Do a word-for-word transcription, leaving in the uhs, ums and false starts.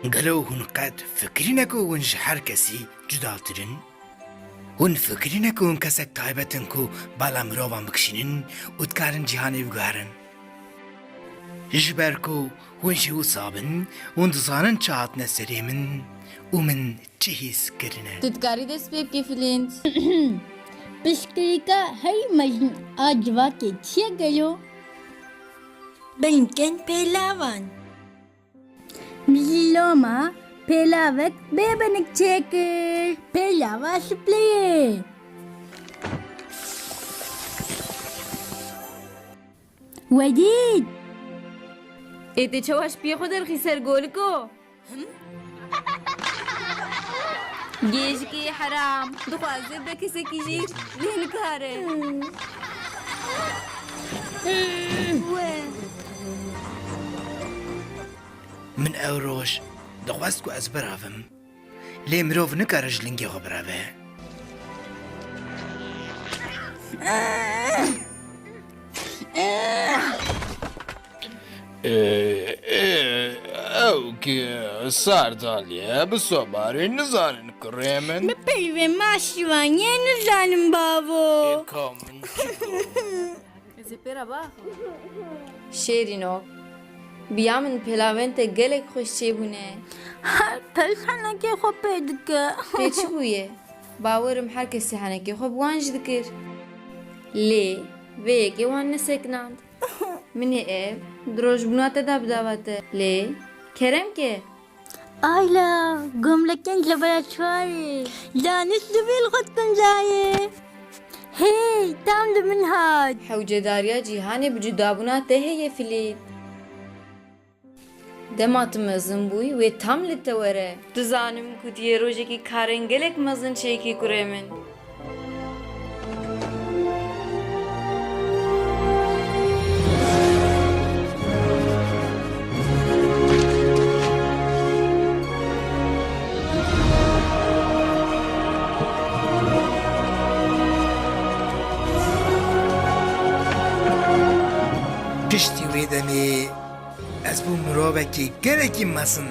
Gelo hûn qet fikirîne ku hûn ji her kesî cudatir in? Hûn fikirîne ku hûn kesek taybet in ku bala mirovan bikişînin û dikarin cîhanê biguherin? Ji ber ku hûn jî wisa bin, hûn dizanin çi hatine serê min û min çi hîs kirine. Tu dikarî dest pê bikî, Flint. Piştgirêka herî mezin a civakê çi ye gelo? Belkên pêlavan. Min jî loma pêlavek bê benik çêkir. Pêlava şipleyê. Wedît! Ê, tê çawa ji piyê xwe derxî ser goliko? Gêjikê heram, dixwaze be kesekî jî lê nikare. We. Min ew roj dixwest ku ez biravim. Lê mirov nikare ji lingê xwe bireve. Ê, ê, ew ki sar daliye, bi sobarê nizanin kurê min. Bi peyvê ma şivaniyê nizanim bavo. Ê, ka min çi got? Ez ê pê re biaxivim. Şêrîno, bi ya min pêlavên te gelek xweş çêbûne. Her kes henekê xwe pê dike. Pê çi bûye? Bawer im her kesî henekê xwe bi wan jî dikir. Lê vê yekê wan nesekinand. Min ê ev di rojbûna te de bidava te. Lê kerem ke. Ayla, gomlekên laboratuvarê. Zanist divê li xwe dikin dayê. Hey, tam li min hat. Hewcedariya cîhanê bi cudabûna te heye, Filîp. Dema tu mezin bûyî, wê tam li te were. Dizanim ku tu yê rojekî karên gelek mezin çêkî, kurê min. Piştî wê demê ez bûm mirovekî gelekî mezin.